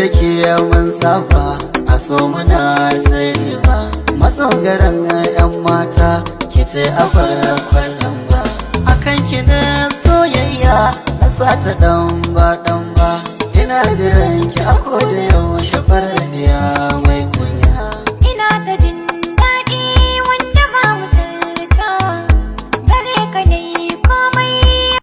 da ke mun saba, a so muna ba. Matsogaran 'yan mata, ki ce a farkon ba. Akan ki na soyayya na sata dan ba dan ba. Ina jiran ki a koda yaushe, farar mai.